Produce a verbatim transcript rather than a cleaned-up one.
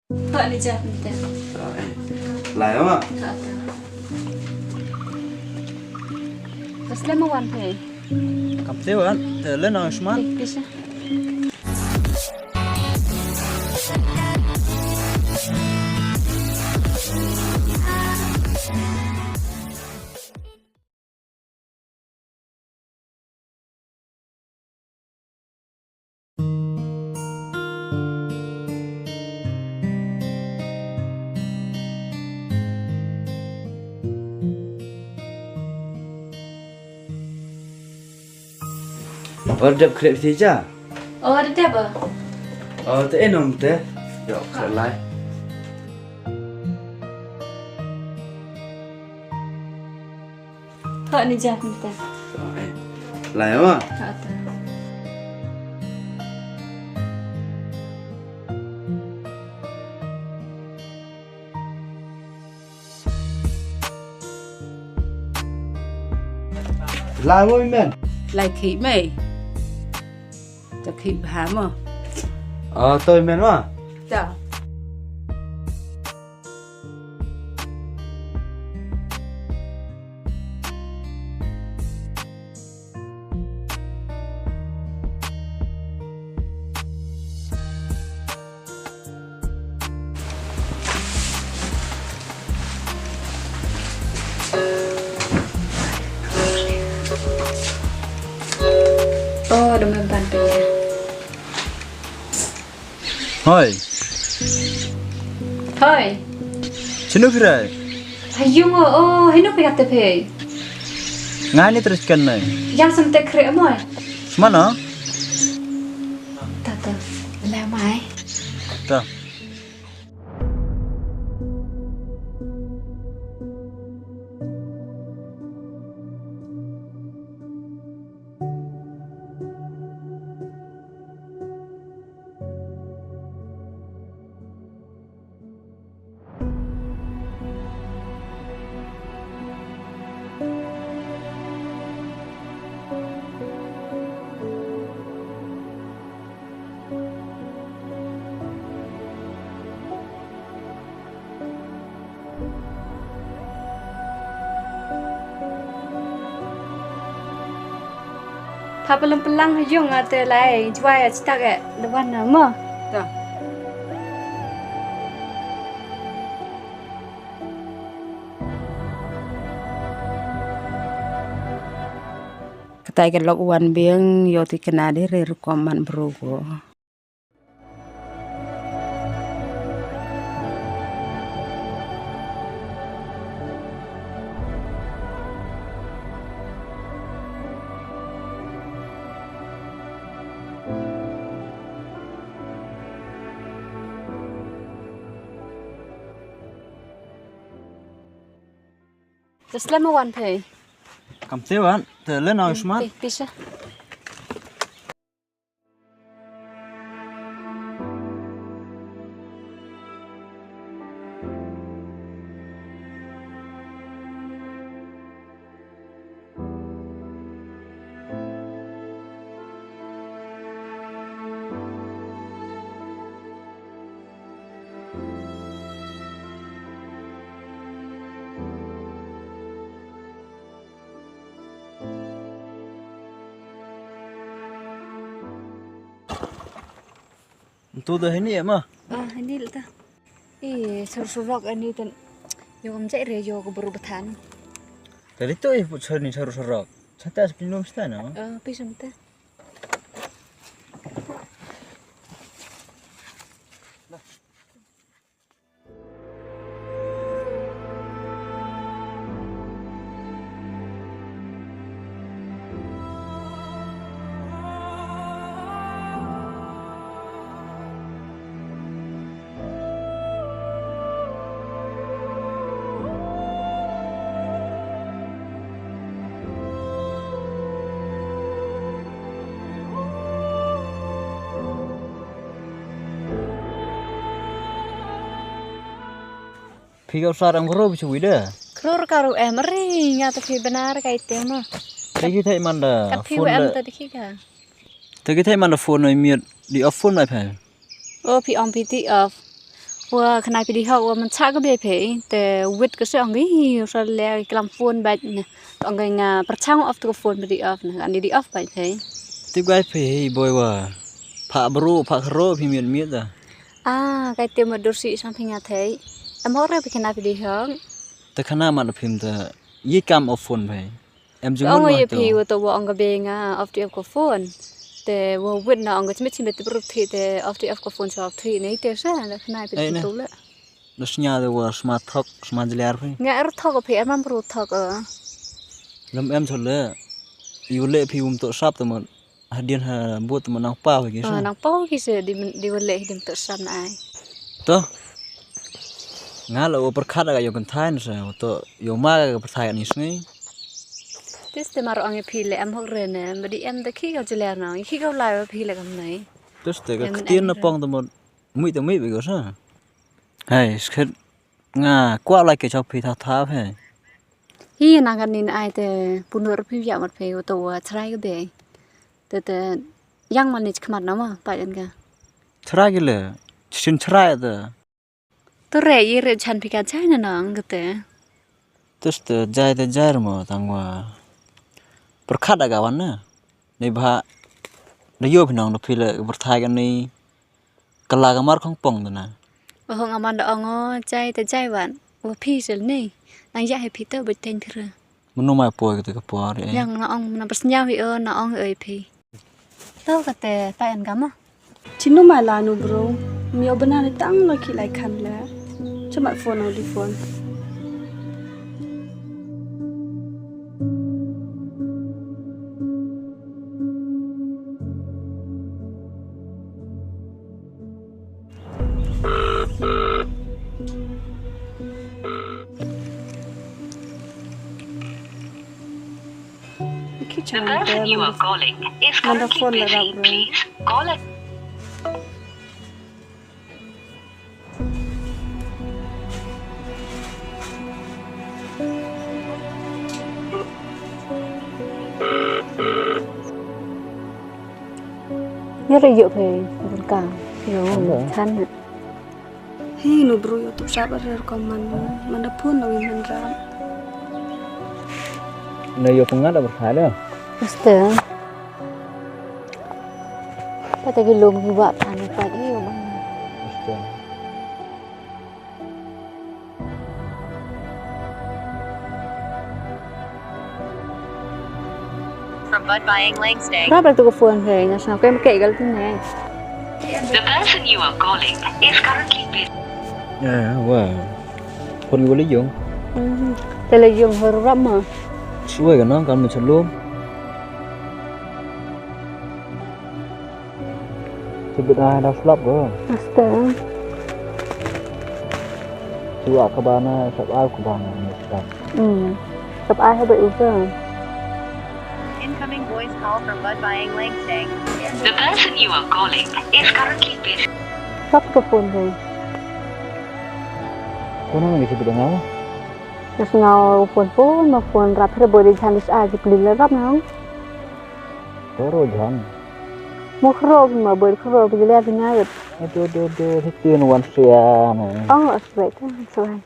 Hok ni jap ni te. Lai ma. Hok te. Bas lem ma wan phi. Kam te wan, te len ang shman. Pisa. Or dep khreh phi ja? Oh, da dep ba. Oh, te enom te. Yo, khreh lai. Hok ni jap ni te. Lai ma. Hok te. Lai ma men. Lai khi mei. Ta khi bha ma. Ah, toi men ma. Ta. Oh, dum ban pia. Hoi. Hoi. Chinu phi rai? Hayung o, oh, hinu phi kate phi? Ngai ni terus kan nai. Yang sem te kre moi. Semana? Tata, le mai. Ta. Pha pyllang pyllang ha yung ate lai jwai ach tak e dewan na mo. Ta. Katai ka lok wan biang yo ti kena de re rukom man bru ko. Te slem wan phi. Kam te wan, te len Ayushman. Phi, phi sha. Ntu da hini ema? Ah, hini lata. Eh, sar surok ani tan. Yo kam jai re yo ko buru bathan. Tadi tu eh put sar ni sar surok. Sata sepinum sita na? Ah, pisum ta. Phi ka sar ang kro bichu wida. Kro ka ru em ri nya ta phi benar kai te ma. Te ki thai manda. Kat phi phone wa em da. Ta dikhi ka. Te ki thai manda phone no miet di off phone mai phe. O phi om phi ti off. Wa khnai phi dei hok wa man cha ka bei phi te wit ka se ong hi sa le klam phone bad ne. Tong ka nga pyrchang off to phone phi dei off ne kan dei off bad phi. Tip gai phi hi boy wa. Pha bru pha khro phi miet miet da. Ah, kai te ma dur si sang phi nga thei. Am hok re phi khnai phi dei hok. Te khana man phim te yi kam off phone phi. Em jing ong ye phi wa to wa ong ka bei nga off to off ka phone. Te wa wit na ong ka chimit chimit te bru thi te off to off ka phone so off thi ne te sa na khnai phi dei tu le. Na snya de wa sma thok sma jler phi. Nga er thok phi er mam ru thok. Lam em chole. Yu le phi um to sap te mo. Hadien ha but te mo nang pa ki sa. Nang pa ki se di di wa le di to sap na ai. To. Nga la wa perkhat ga yo kan thai sa to yo ma ga perthai ni sngi. Tis te mar ong phi le em hok re ne ba di em de ki ga jler na ki ga la phi le kam nai. Tis te ga ktien na pong te mo mui te mui be go sa. Hai skhet. Nga kwah lai ke chok phi tha tha phi. Hi na kan nin ai te punur phi ya mat phi to wa chrai ke be. Te te yang man ni chkhmat na ma pa yan ka. Chrai ke le. Chin chrai te. To re yi re chan phi ka chai na nang ke te. Tis te jai te jai mo tang wa. Perkhat aga wan na. Ni ba. Da yo phi nong da phi le perthai kan ni. Kala ka mar khong pong dana. Wa hong aman da ong o jai te jai wan. Wa phi sil ni. Nang ya he phi to ba ten phi re. Menu mai poi kata ka por eh. Yang na ong na pas nyau hi o na ong oi phi. To kate pa en kama. Chinu mai la nu bro. Mio bana ni tang lo ki lai khan le. Chamat phone o di phone. The person you are calling is currently busy. Please call again. Ni re yu phi bun ka. Yo, chan. Hi nu bru yo tu sab ar ko man man da phun no man ra. Na yo pengat da berkhada. Este. Pata ki lum ki wa pan pa i yo man. Este. From Bud Buying Langstang. Rap tu ko phone he nga sa ko em ke gal tu ne. The person you are calling is currently busy. Ya, wa. Phone ko le yung. Te le yung hor rap ma. Suwe ka nang kan me chalum. Tibit ai da slap ko. Asta. Suwa ka bana sap ai ka bana ni slap. Hmm. Sap ai ha bai usa. Incoming voice call from Bud Buying Langstang. The person you are calling is currently busy. Sap ka phone dai. Ko na ngi tibit ngau. Nas ngau phone phone ma phone rap re bodi chan dis ai ki pli le rap ngau. Toro jan. Mo khro ma bodi khro bi le bi ngai. Do do do hitin wan sia na. Oh, that's right. That's right.